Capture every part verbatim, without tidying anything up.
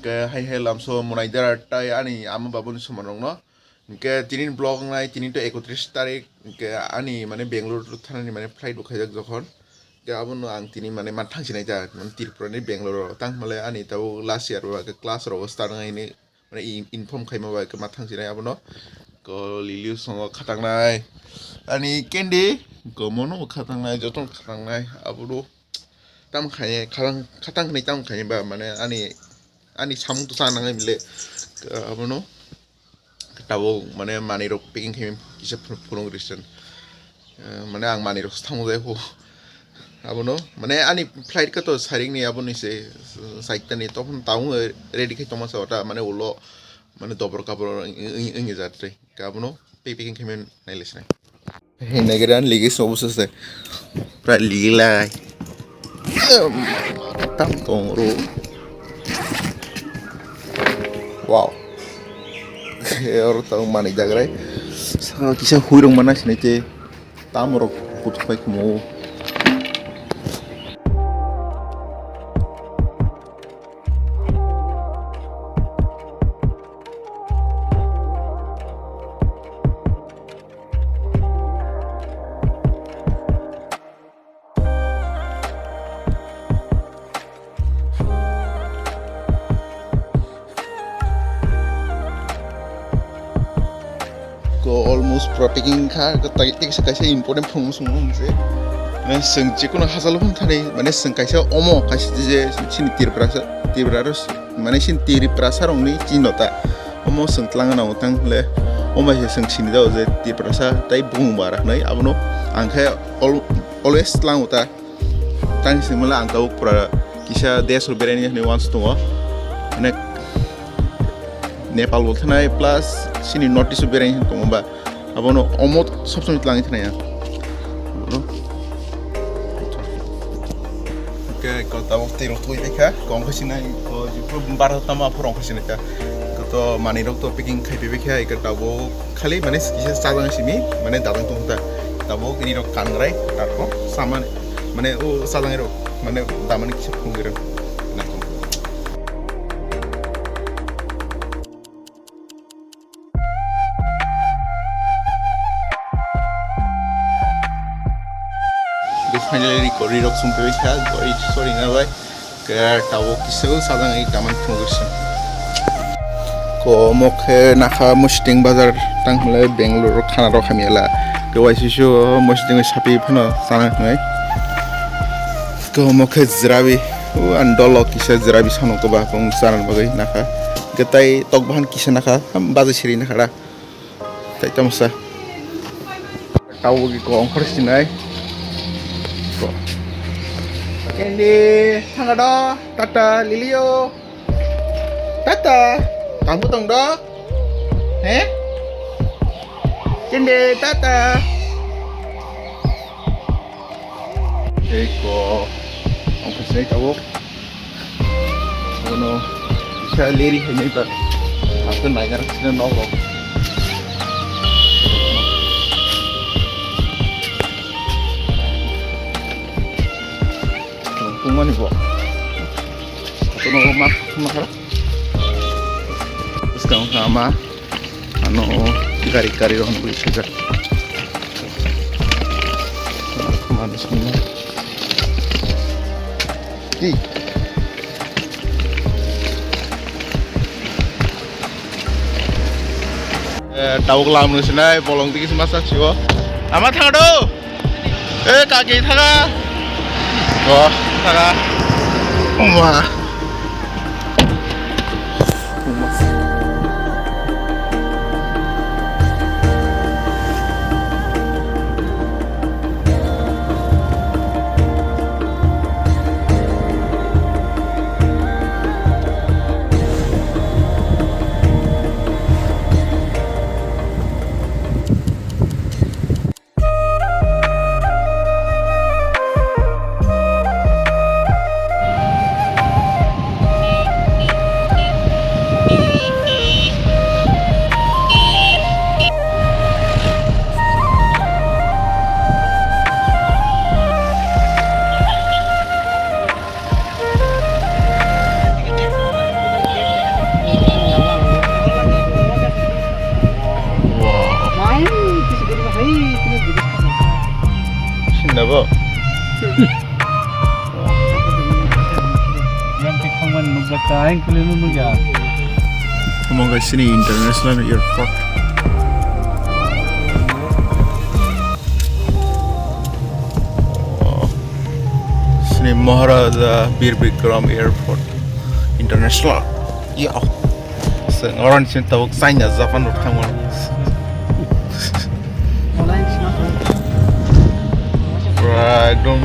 Hingke hai hai lamso mwnaidar tai ani ama babuni somanrokno. Hingke tini vlog nai, tini to ekotris tarik, hingke ani mane Bangalore thanani mane flight bo khaijak jokhon. Hingke abono ang tini mane man thangsinai ta, mane Tripura ni Bangalore o. Tang hwnle ani tabuk last year ba khe class rogo start wngnai hwnwi mane in-, inform khaima bai khe ma thangsinai abono. Ko Liliu songo khatangnai. Ani Candy, ko mono bo khatangnai, jotono khatangnai. Abono tam khaye, khatang, khatang hwnwi tam khaye ba, mane ani, ani samung to cha nangnai bile. Abono tabuk mane manwi rok packing khaimani kisa phunuk phunuk rwsong. Eh, mane ang manwi rok se thango jai ho. Abono mane ani flight khe to sarik ni aboni se saita ni tophon tabuk ready khai tongma sa ta mane ulo mane dobor kabor wng-, wng-, wngya jat tei. Khe abono packing khaimani nai le sinai. Hei nai gari ani ligi se obo se se. Pura ligi lai. Tam tong ro. Wow. Oro tang manwi dagrai. Saka kisa hui rok mana sinai te. Tam rok kutuk pai kumo. Ko almost pura packing kha, ko tai, tai kaisa, kaisa important phunuk song nung se. Mane chwng chikunu hachalo phano thani, mane chwng kaisa omo, kaisa je chini Tripura sa, Tripura ro, mane chini Tripura sa rokni chini nota. Omo chwng twlang nang tang le, omo hai se chwng sini da o je Tripura sa, tai bung bara hnai, abono ang khe al-, always twlang ta. Tang singmala ang tabuk pura kisa desh rok beraini hinwi uansuk tongo. Mane Nepal bo thanai plus chini North East o beraini hinwi tongo ba. Abono omo sob somoi twlangwi thanai ang. Abono. Hwnkhe ko tabuk twi rok twi paikha, ko wngkha sinai, ko jikuru bar tamo aphuru wngkha sinai kha. Ko to manwi rok to packing khai pai paikha, iko tabuk khali mane kisa chajang simi, mane dadang tong ta. Tabuk ini rok kangrai, tarko saman, mane o chajang rok, mane damani kisa phunugwi rok. Hwnkhe finally ri-, ri rok sum paibai kha, gori sori na bai. Khe tabuk kisa o sajagwi kaman phunugwi se. Ko omo khe nakha Musiting bazar tang hwnle Bangalore o khana rok hamya la. Khe waisisa o Musiting bai sapi phano chana hwnwi. Khe omo khe jrabi, o ani dolo kisa jrabi sano kwbangma chana bagwi nakha. Khe tai tok bahan kisa nakha, bazai siri nakha da. Tai tamo sa. Tau gi ko ongkhor sinai. Ko. Candy, thanga do, tata, Lilio. Tata, kamu tong do? He? Candy, tata. Tei ko ongkha sinai tabuk. Bono kisa leri hinwi ba. Aswk naina sina nok rok. Tungmani bo. Aswk nok ma ma khara. Bwskang kha ma. Ano gari, gari rok nugwi swijak. Manus ni. Di. Eh, tabuk lam nung sinai, bolong tiki sima sak siwo. Ama thang do. Eh, kaki thanga. Oh, thanga. Oma. Nabo? Yang tik thangmani nukjak ta, ayang kuli nukjak. Omo wngkha chini international airport. Oh. Chini Maharaja Bir Bikram Airport International. Yo. Chwng oro ni simi tabuk China, Japan rok thangmano. Pura ekdom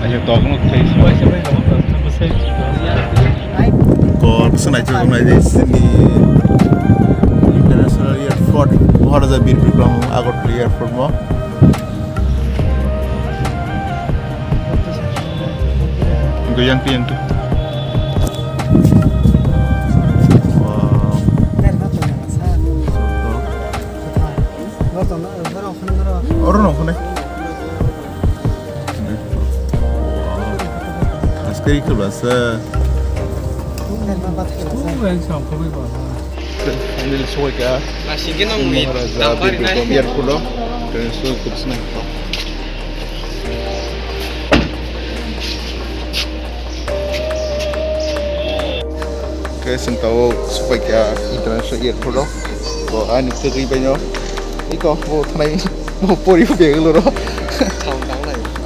naithotok no khe. Kok se naithotok nai di sini International Airport, Maharaja Bir Bikram Agartala Airport mo. Goyang tu, yang tu. Wow. Oro no khone. Wow. Askari khlasa. Finally sohoi kha. Maharaja Bir Bikram Airport o. Khe chwng kubsnai. Khe chwng tabuk sohoi kha international airport o. Bo ani kwrwi bai no. Iko bo thanai bo pori Bangalore o.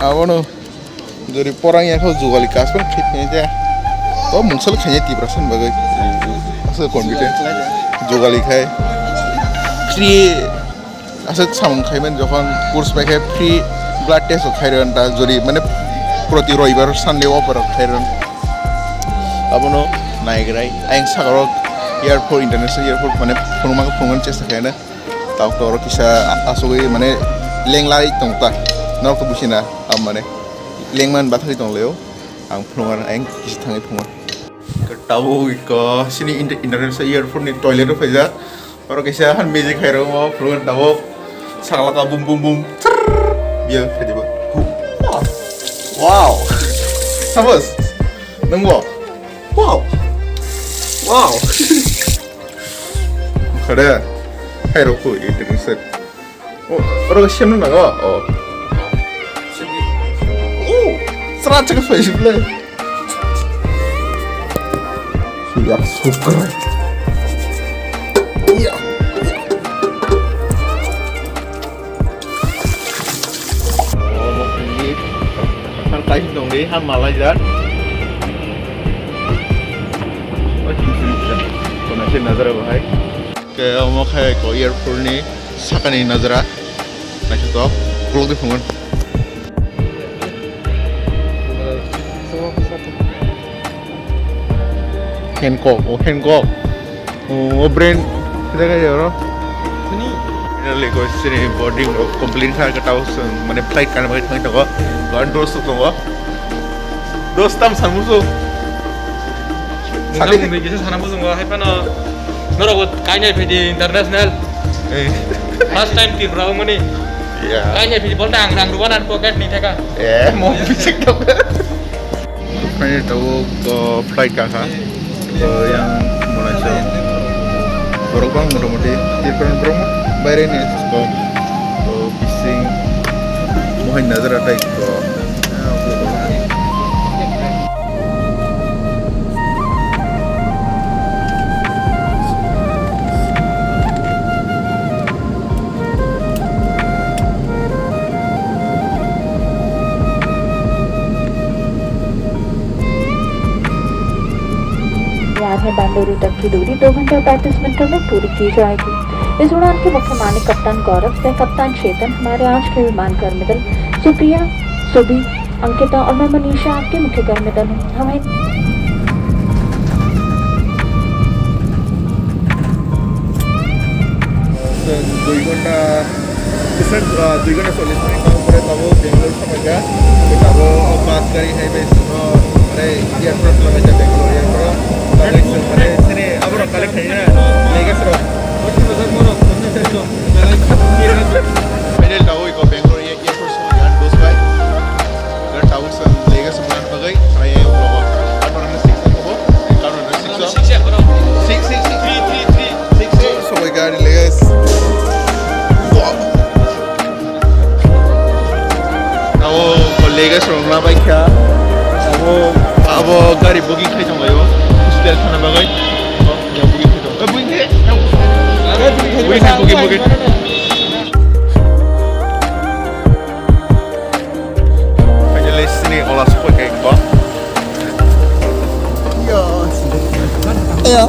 Abono. Jori porang ya kho jugali kasper khit ne ja. To mungsal khanya Tiprasa ni bagwi. Asa confident. Jugali khai. Free asa samung khaiman jokhon course pai khai free blood test khai ron da jori mane proti roibar Sunday oper khai ron. Abono naigrai ayang sagarok airport international airport mane phunuma phunuma chesta khaina. Tok tok kisa asugwi mane lenglai tong ta. Nok to bisina am mane. Lengman bathagwi tong leo. Ang phunukar ang kisa thangwi phungo. Tabuk iko sini inter-, international airport ni toilet o phaijak. Oro kisa han magic khairok mo phunukar tabuk. Saklaka bum bum bum. Biya khajibo. Wow. Sabas. Nungbo. Wow. Wow. Khare. Khairok khu international. Oh, oro semno nago. Oh. Oh, sra chaka soi sibla. Siap super. Iya. Oh, ini. Kan kain dong deh, han malai jan. Oh, sini sini. Kona sih nazar apa hai? Ke omo khai ko airport ni sakani nazara. Naithotok, ukulok de phungon. Hancock, oh, Hancock. Oh, brand. Kita kan ya, bro. Ini. Finally, ko sini boarding complete kha ka tau, mane flight kana bai thang toko. Kan dos toko. Dos tam samusu. Nang mui kisa sana musu ngo hai pano. Norok kainai phidi international. Eh. First time Tripura o mani. Iya. Kainai phidi bolta ang rang ruban pocket ni theka. Eh, mo bisik tok. Finally tau ko flight ka kha. Ko yang mulai so. Borok bang motamoti Tripura borok baire ni ko. Ko bising mohai nazar atai ko. तैयार है बेंगलुरु तक की दूरी दो घंटे और पैंतीस मिनटों में पूरी की जाएगी। इस उड़ान के मुख्य मालिक कप्तान गौरव सह कप्तान चेतन, हमारे आज के विमान कर्मिदल सुप्रिया, सुबी, अंकिता और मैं मनीषा आपके मुख्य कर्मिदल हूँ। हमें Dui ghonta, bisan, ah, dui ghonta chollish minute tamo pore tamo Bangalore somoika. Tamo bus gari hai bai sino, mane airport somoika Bangalore airport. Tamo mane sini abo rok collect khai na, lega sero. Hotel tamo iko Bangalore airport somoika, bus bai. Tabuk chwng lega se mwnani bagwi khlai o vlog o. Counter six o. Counter six o. Six, six, six. Three, three, three. Six, six. Sobai gari lega se. Wow. Paikha, abo, abo gari booking khai tonglaio, hospital thana bagwi. Oh, ya booking khai tong-, eh, booking khai, booking khai, booking khai. Finally, sini ola sokoi kai ko. Ya.